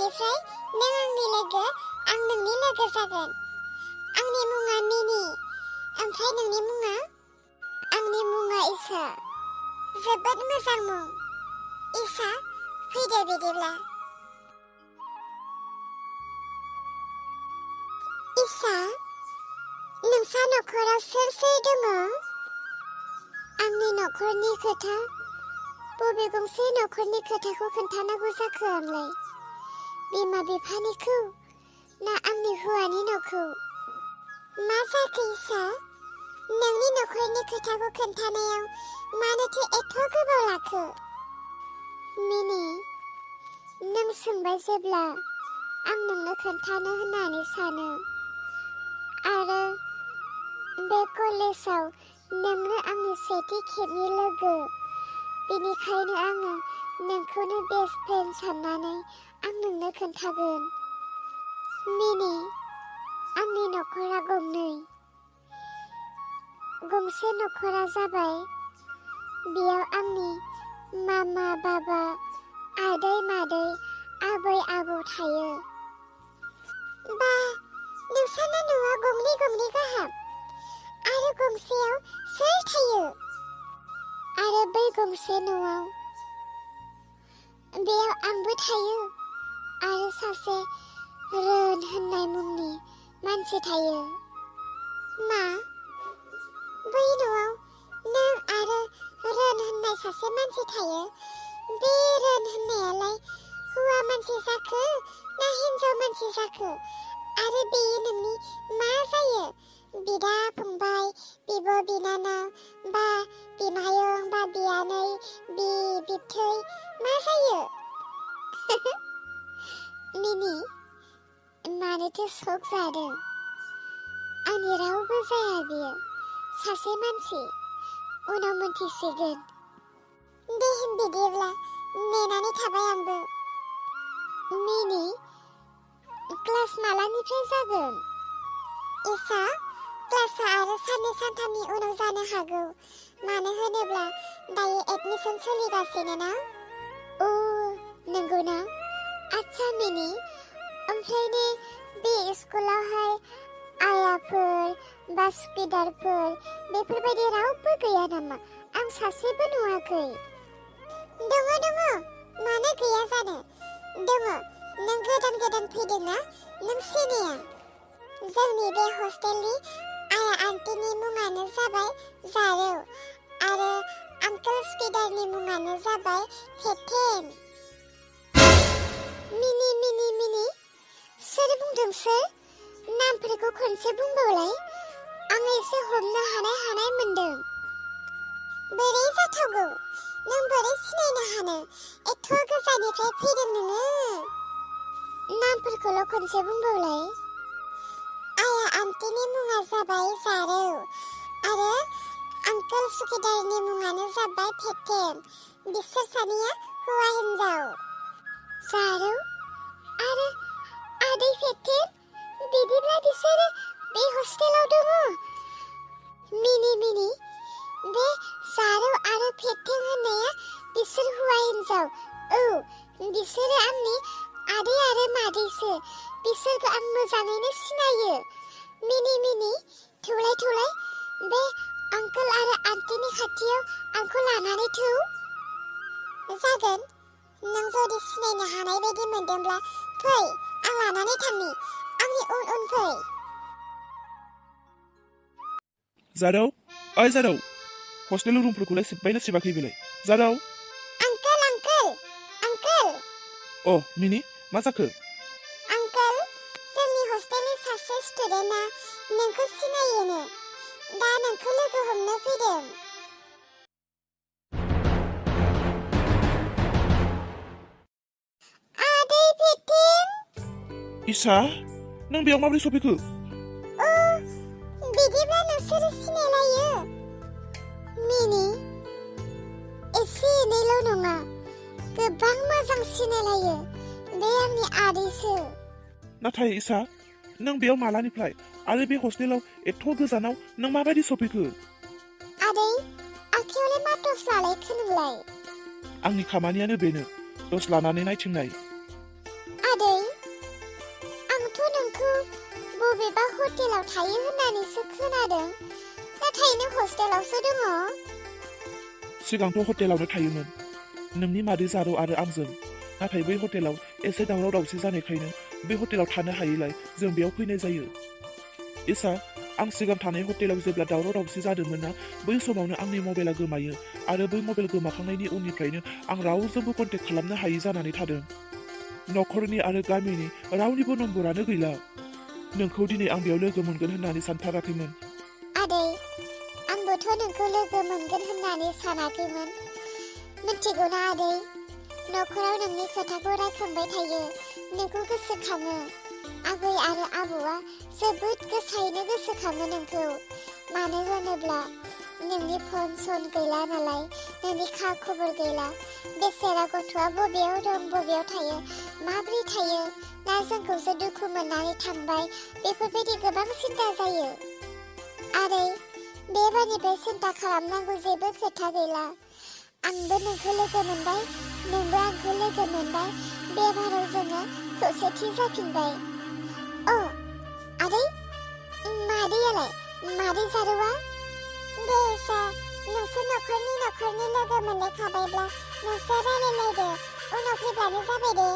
दिनैनिफ्राय नों आंनि लोगो आं नोंनि लोगो जागोन। आंनि मुङा मिनि, ओमफ्राय नोंनि मुङा? आंनि मुङा इसा। जोबोद मोजां मुं। इसा, फैदो बिदिब्ला। इसा, नोंसा नखराव सोर सोर दङ? आंनि नखरनि खोथा? बबे गंसे नखरनि खोथाखौ खोन्थानांगौ जाखो आंलाय? बिमा बिफानिखौ ना आंनि हौवानि न'खौ? मा जाखो इसा? नोंनि नखरनि खोथाखौ खोन्थानायाव मानोथो एथ' गोबाव लाखो? मिनि, नों सोंबाय जेब्ला आं नोंनो खोन्थानो होननानै सानो। आरो बे कलेजाव नोंनो आंनि सेथि खेबनि लोगो। बेनिखायनो आङो नोंखौनो बेस्ट फ्रेन्ड साननानै आं नोंनो खोन्थागोन। मिनि, आंनि नखरा गंनै। गंसे नखरा जाबाय बेयाव आंनि मामा बाबा, आदै मादै, आबै आबौ थायो। बा, नोंसाना न'आ गंनै गंनै गाहाम। आरो गंसेयाव सोर थायो? आरो बै गंसे न'आव बेयाव आंबो थायो आरो सासे रोन होननाय मुंनि मानसि थायो। मा? बै न'आव नों आरो रोन होननाय सासे मानसि थायो? बे रोन होननायालाय हौवा मानसि जाखो ना हिन्जाव मानसि जाखो? आरो बेयो नोंनि मा जायो? बिदा फंबाय, बिब' बिनानाव, बा बिमायं, बा बियानै, बिबथै मा जायो? मिनि, मानोथो शक जादों? आंनि रावबो जाया बियो। सासे मानसि। उनाव मोनथिसिगोन। दे बिदिब्ला नेनानै थाबाय आंबो। मिनि, क्लास मालानिफ्राय जागोन? इसा, क्लासआ आरो साननै सानथामनि उनाव जानो हागौ। मानो होनोब्ला दायो एडमिसन सोलिगासिनो ना। अ, नंगौना? आच्छा मिनि, ओमफ्राय बे स्कुलावहाय आयाफोर बा सुखिदारफोर बेफोरबायदि रावबो गैया नामा? आं सासेबो नुवाखै। दङ दङ, मानो गैया जानो? दङ, नों गोदान फैदोंना, नों सिनाया। जोंनि बे हस्टेलनि आया आन्टिनि मुङानो जाबाय जारौ आरो आंकोल सुखिदारनि मुङानो जाबाय फेथें। मिनि, सोर बुंदों सोर? नामफोरखौ खनसे बुंबावलाय। आं एसे हमनो हानाय मोनदों। बोरै जाथावगौ? नों बोरै सिनायनो हानो? एथ' गोजाननिफ्राय फैदों नोङो। नामफोरखौल' खनसे बुंबावलाय। आया आन्टिनि मुङा जाबाय जारौ आरो आंकोल सुखिदारनि मुङानो जाबाय फेथें। बिसोर सानैया हौवा हिन्जाव। जारौ आरो आदै फेथें, बिदिब्ला बिसोरो बे हस्टेलाव दङ? मिनि, बे जारौ आरो फेथें होननाया बिसोर हौवा हिन्जाव। औ, बिसोरो आंनि आदै आरो मादैसो। बिसोरखौ आं मोजाङैनो सिनायो। मिनि, थौलाय, बे आंकोल आरो आन्टिनि खाथियाव आंखौ लानानै थौ। जागोन, नों जुदि सिनायनो हानाय बायदि मोनदोंब्ला फै, आं लानानै थांनि। आंनि उन फै। जारौ, ओइ जारौ, हस्टेल रुमफोरखौलाय सिबबायना सिबाखै बेलाय? जारौ। आंकोल। अ, मिनि, मा जाखो? आंकोल, जोंनि हस्टेलनि सासे स्टुडेन्टआ नोंखौ सिनायोनो। दा नोंखौ लोगो हमनो फैदों। आदै फेथें। इसा, नों बेयाव माबोरै सफैखो? अ, बिदिब्ला नोंसोरो सिनायलायो? मिनि, एसे एनैल' नङा, गोबां मोजां सिनायलायो। बे आंनि आदैसो। नाथाय इसा, नों बेयाव मालानिफ्राय आरो बे हस्टेलाव एथ' गोजानाव नों माबायदि सफैखो? आदै, आखायावलाय मा टर्च लालायखो नोंलाय? आंनि खामानियानो बेनो, टर्च लानानै नायथिंनाय। आदै, बबेबा हटेलाव थायो होननानैसो खोनादों नाथाय नों हस्टेलावसो दङ सिगांथ' हटेलावनो थायोमोन नोंनि मादै जारौ आरो आंजों नाथाय बै हटेलाव एसे दावराव दावसि जानायखायनो बे हटेलाव थानो हायैलाय जों बेयाव फैनाय जायो इसा आं सिगां थानाय हटेलाव जेब्ला दावराव दावसि जादोंमोन ना बै समावनो आंनि मबाइला गोमायो आरो बै मबाइल गोमाखांनायनि उननिफ्रायनो आं रावजोंबो कन्टेक्ट खालामनो हायि जानानै थादों न'खरनि आरो गामिनि रावनिबो नम्बरानो गैला नोंखौ दिनै आं बेयाव लोगो मोनगोन होननानै सानथाराखैमोन आदै आंबोथ' नोंखौ लोगो मोनगोन होननानै सानाखैमोन मिथिगौना आदै न'खराव नोंनि खोथाखौ रायखांबाय थायो नोंखौ गोसोखाङो आबै आरो आबौआ जोबोद गोसायैनो गोसोखाङो नोंखौ मानो होनोब्ला नोंनि फन सन गैला नालाय नोंनि खा खबर गैला बेसेरा गथ'आ बबेयाव दं बबेयाव थायो माब्रै थायो ना जोंखौसो दुखु मोननानै थांबाय बेफोरबायदि गोबां सिन्था जायो आदै बेबारनिफ्राय सिन्था खालामनांगौ जेबो खोथा गैला आंबो नोंखौ लोगो मोनबाय नोंबो आंखौ लोगो मोनबाय बेबाराव जोङो खौसेथि जाफिनबाय अ आदै मादैयालाय मादै जारौआ दे इसा नोंसोर न'खरनि लोगो मोनलायखाबायब्ला नोंसोर रायलायलायदो उनाव फैब्लानो जाबाय दे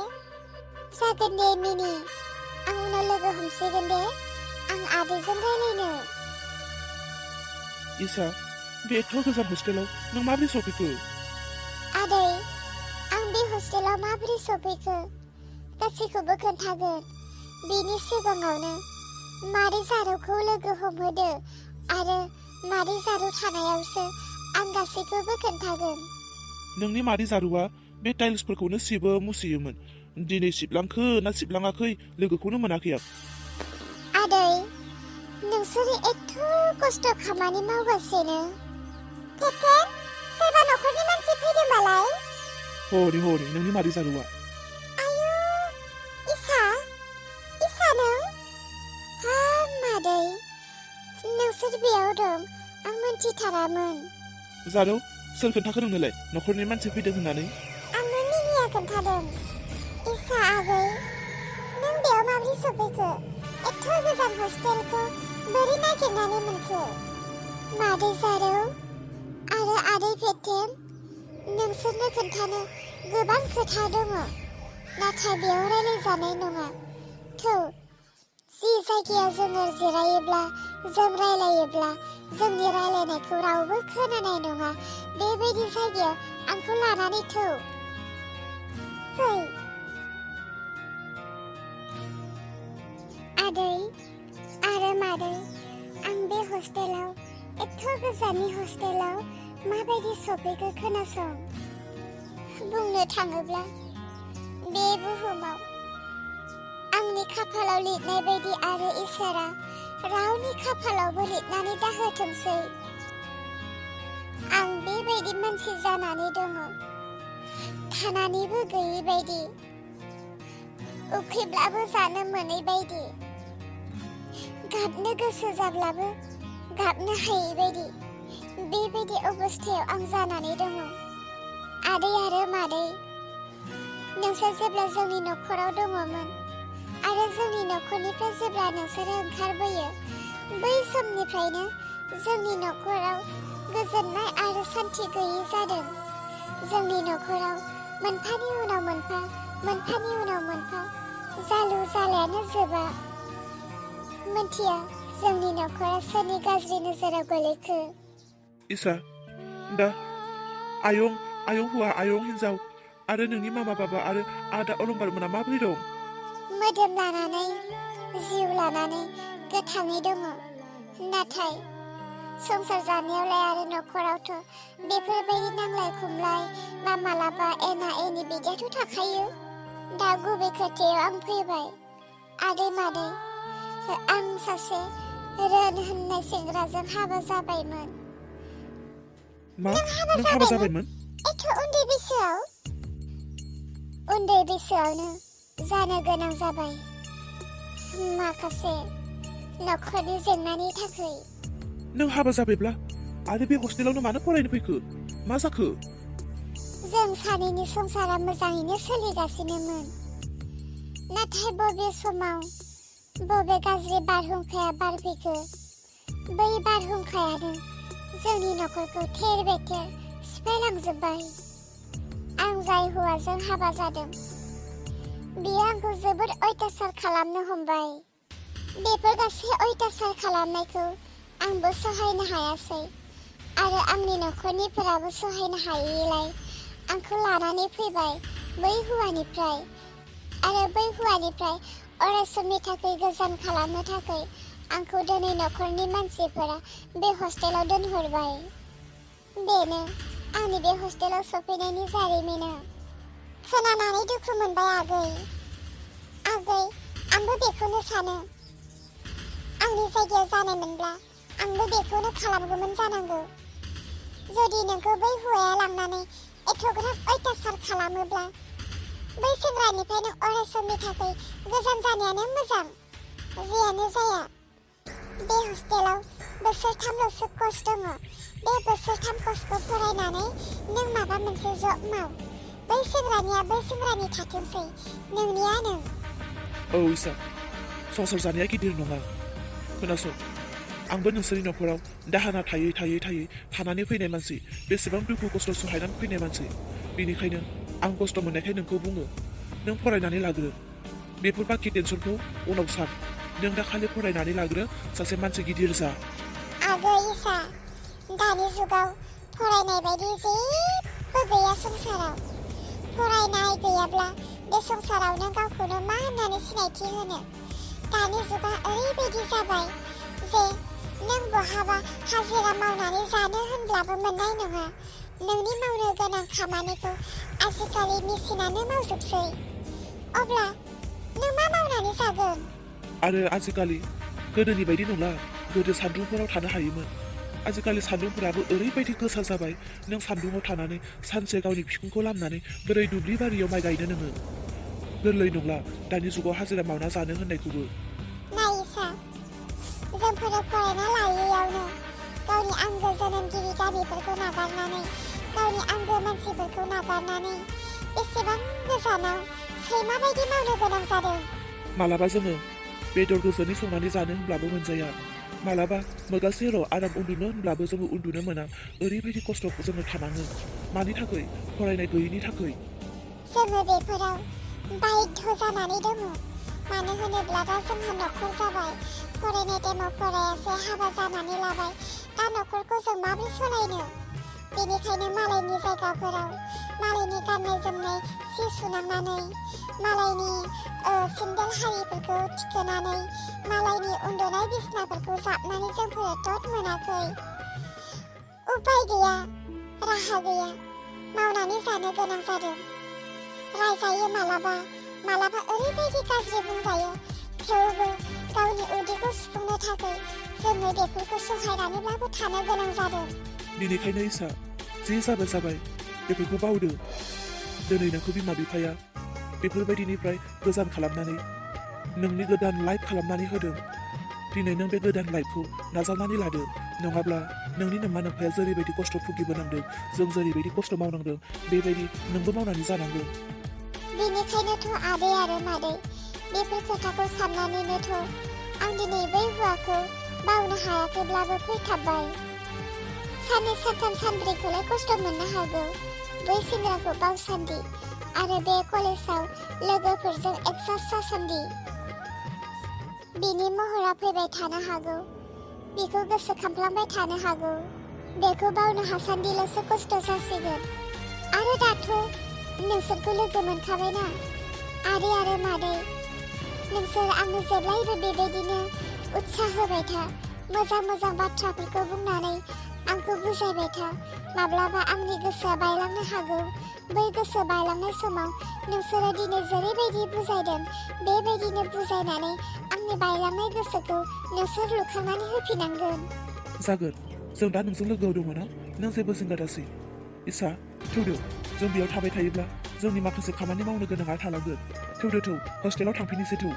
जागोन दे मिनि आं उनाव लोगो हमसिगोन दे आं आदैजों रायलायनो इसा बे एथ' गोजान हस्टेलाव नों माबोरै सफैखो आदै आं बे हस्टेलाव माबोरै सफैखो गासैखौबो खोन्थागोन बेनि सिगाङावनो मादै जारौखौ लोगो हमहोदो आरो मादै जारौ थानायावसो आं गासैखौबो खोन्थागोन नोंनि मादै जारौआ बे टाइल्सफोरखौनो सिबो मुसियोमोन दिनै सिबलांखो ना सिबलाङाखै लोगोखौनो मोनाखै आं आदै नोंसोरो एथ' खस्थ' खामानि मावगासिनो थेथेन सोरबा न'खरनि मानसि फैदोंबालाय हरै नोंनि मादै जारौआ आयु इसा नों हा मादै नोंसोर बेयाव दं आं मोनथिथारामोन जारौ सोर खोन्थाखो नोंनोलाय न'खरनि मानसि फैदों होननानै आंनो मिनिया खोन्थादों इसा आगै नों बेयाव माबोरै सफैखो एथ' गोजान हस्टेलखौ बोरै नागिरनानै मोनखो मादै जारौ आरो आदै फेथेन नोंसोरनो खोन्थानो गोबां खोथा दङ नाथाय बेयाव रायलायजानाय नङा थौ जि जायगायाव जोङो जिरायोब्ला जों रायलायोब्ला जोंनि रायलायनायखौ रावबो खोनानाय नङा बेबायदि जायगायाव आंखौ लानानै थौ फै आदै आरो मादै आं बे हस्टेलाव एथ' गोजाननि हस्टेलाव माबायदि सफैखो खोनासं बुंनो थाङोब्ला बे बुहुमाव आंनि खाफालाव लिरनाय बायदि आरो इसोरा रावनि खाफालावबो लिरनानै दाहोथोंसै आं बेबायदि मानसि जानानै दङ थानानैबो गैयै बायदि उखैब्लाबो जानो मोनै बायदि गाबनो गोसो जाब्लाबो गाबनो हायै बायदि बेबायदि अबस्थायाव आं जानानै दङ आदै आरो मादै नोंसोर जेब्ला जोंनि न'खराव दङमोन आरो जोंनि न'खरनिफ्राय जेब्ला नोंसोरो ओंखारबोयो बै समनिफ्रायनो जोंनि न'खराव गोजोननाय आरो सान्थि गैयै जादों जोंनि न'खराव मोनफानि उनाव मोनफा जालु जालायानो जोबा मिथिया जोंनि न'खरा सोरनि गाज्रि नोजोराव गोलैखो इसा दा आयं हौवा आयं हिन्जाव आरो नोंनि मामा बाबा आरो आदा अलंबार मोना माबोरै दं मोदोम लानानै जिउ लानानै गोथाङै दङ नाथाय संसार जानायावलाय आरो न'खरावथ' बेफोरबायदि नांलाय खमलाय बा मालाबा एना एनि बिदियाथ' थाखायो दा गुबै खोथायाव आं फैबाय आदै मादै आं सासे रोन होननाय सेंग्राजों हाबा जाबायमोन मा नों हाबा जाबायमोन एथ' उन्दै बैसोआवनो जानो गोनां जाबाय माखासे न'खरनि जेंनानि थाखाय नों हाबा जाबायब्ला आरो बे हस्टेलावनो मानो फरायनो फैखो मा जाखो जों सानैनि संसारा मोजाङैनो सोलिगासिनोमोन नाथाय बबे समाव बबे गाज्रि बारहुंखाया बारफैखो बै बारहुंखायानो जोंनि नखरखौ थेर बेथेर सिफायलांजोब्बाय। आं जाय हौवाजों हाबा जादों बियो आंखौ जोबोद अयथासार खालामनो हमबाय। बेफोर गासै अयथासार खालामनायखौ आंबो सहायनो हायासै आरो आंनि नखरनिफोराबो सहायनो हायैलाय आंखौ लानानै फैबाय बै हौवानिफ्राय आरो बै हौवानिफ्राय अरायसमनि थाखाय गोजान खालामनो थाखाय आंखौ दिनै नखरनि मानसिफोरा बे हस्टेलाव दोनहरबाय। बेनो आंनि बे हस्टेलाव सफैनायनि जारिमिना। खोनानानै दुखु मोनबाय आगै। आगै, आंबो बेखौनो सानो। आंनि जायगायाव जानायमोनब्ला आंबो बेखौनो खालामगौमोन जानांगौ। जुदि नोंखौ बै हौवाया लांनानै एथ'ग्राब अयथासार खालामोब्ला बै सेंग्रानिफ्राय नों अरायसमनि थाखाय गोजान जानायानो मोजां। जियानो जाया, बे हस्टेलाव बोसोरथामल'सो कर्स दङ। बे बोसोरथाम कर्सखौ फरायनानै नों माबा मोनसे जब माव। बै सेंग्रानिया बै सेंग्रानि थाथोंसै, नोंनिया नों। औ इसा, संसार जानाया गिदिर नङा। खोनासं, आंबो नोंसोरनि नखराव दाहोना थायै थानानै फैनाय मानसि, बेसेबां दुखु खस्थ' सहायनानै फैनाय मानसि। बेनिखायनो आं खस्थ' मोननायखाय नोंखौ बुङो, नों फरायनानै लाग्रो। बेफोर बाखि टेनसनखौ उनाव सान। नों दा खालि फरायनानै लाग्रो, सासे मानसि गिदिर जा। आगै इसा, दानि जुगाव फरायनाय बायदि जेबो गैया संसाराव। फरायनाय गैयाब्ला बे संसाराव नों गावखौनो मा होननानै सिनायथि होनो? दानि जुगा ओरैबायदि जाबाय जे नों बहाबा हाजिरा मावनानै जानो होनब्लाबो मोननाय नङा। नोंनि मावनो गोनां खामानिखौ आजिखालि मेसिनानो मावजोबसै। अब्ला नों मा मावनानै जागोन? आरो आजिखालि गोदोनि बायदि नंला। गोदो सान्दुंफोराव थानो हायोमोन। आजिखालि सान्दुंफोराबो ओरैबायदि गोसा जाबाय, नों सान्दुङाव थानानै सानसे गावनि बिखुंखौ लामनानै बोरै दुब्लि बारियाव माइ गायनो नोङो? गोरलै नंला दानि जुगाव हाजिरा मावना जानो होननायखौबो। नाय इसा, जोंफोरो फरायना लायैयावनो गावनि आंगो जोनोमगिरि गामिफोरखौ नागारनानै, गावनि आंगो मानसिफोरखौ नागारनानै बेसेबां गोजानाव सैमा बायदि मावनो गोनां जादों। मालाबा जोङो बेदर गोजोनै संनानै जानो होनब्लाबो मोनजाया। मालाबा मोगासे र' आराम उन्दुनो होनब्लाबो जोङो उन्दुनो मोना। ओरैबायदि खस्थ' जोङो थानाङो। मानि थाखाय? फरायनाय गैयैनि थाखाय। जोङो बेफोराव बाध्य जानानै दङ। मानो होनोब्ला दा जोंहा नखर जाबाय। फरायनाय टाइमाव फरायासै, हाबा जानानै लाबाय। दा नखरखौ जों माबोरै सालायनो? बेनिखायनो मालायनि जायगाफोराव मालायनि गाननाय जोमनाय सि सुनांनानै, मालायनि सेन्देल हारिफोरखौ थिखोनानै, मालायनि उन्दुनाय बिसनाफोरखौ जाबनानै जोंफोरो थद मोनाखै। उपाय गैया, राहा गैया, मावनानै जानो गोनां जादों। रायजायो मालाबा, मालाबा ओरैबायदि गाज्रि बुंजायो। थेवबो गावनि उदैखौ सुफुंनो थाखाय जोङो बेफोरखौ सहायनानैब्लाबो थानो गोनां जादों। बेनिखायनो इसा, जे जाबाय बेफोरखौ बावदो। दिनै नोंखौ बिमा बिफाया बेफोरबायदिनिफ्राय गोजान खालामनानै नोंनि गोदान लाइफ खालामनानै होदों। दिनै नों बे गोदान लाइफखौ नाजावनानै लादो। नङाब्ला नोंनि नोमा नोम्फाया जेरैबायदि खस्थ' भुगिबोनांदों, जों जेरैबायदि खस्थ' मावनांदों, बेबायदि नोंबो मावनानै जानांगोन। बेनिखायनोथ' आदै आरो मादै, बेफोर खोथाखौ साननानैनोथ' आं दिनै बै हौवाखौ बावनो हायाखैब्लाबो फैथाबबाय। साननै सानथाम सानब्रैखौलाय खस्थ' मोननो हागौ बै सेंग्राखौ बावसान्दि आरो बे कलेजाव लोगोफोरजों एडजास्ट जासान्दि। बिनि महरा फैबाय थानो हागौ, बिखौ गोसोखांफ्लांबाय थानो हागौ। बेखौ बावनो हासान्दिल'सो खस्थ' जासिगोन। आरो दाथ' नोंसोरखौ लोगो मोनखाबायना आदै आरो मादै, नोंसोर आंनो जेब्लायबो बेबायदिनो उत्साह होबाय था। मोजां मोजां बाथ्राफोरखौ बुंनानै आंखौ बुजायबाय था। माब्लाबा आंनि गोसोआ बायलांनो हागौ। बै गोसो बायलांनाय समाव नोंसोरो दिनै जेरैबायदि बुजायदों, बेबायदिनो बुजायनानै आंनि बायलांनाय गोसोखौ नोंसोर लुखांनानै होफिननांगोन। जागोन, जों दा नोंजों लोगोआव दङ ना? नों जेबो जिंगा दासै। इसा, थौदो। जों बेयाव थाबाय थायोब्ला जोंनि माखासे खामानि मावनो गोनाङा थालांगोन। थौ हस्टेलाव थांफिननोसै थौ।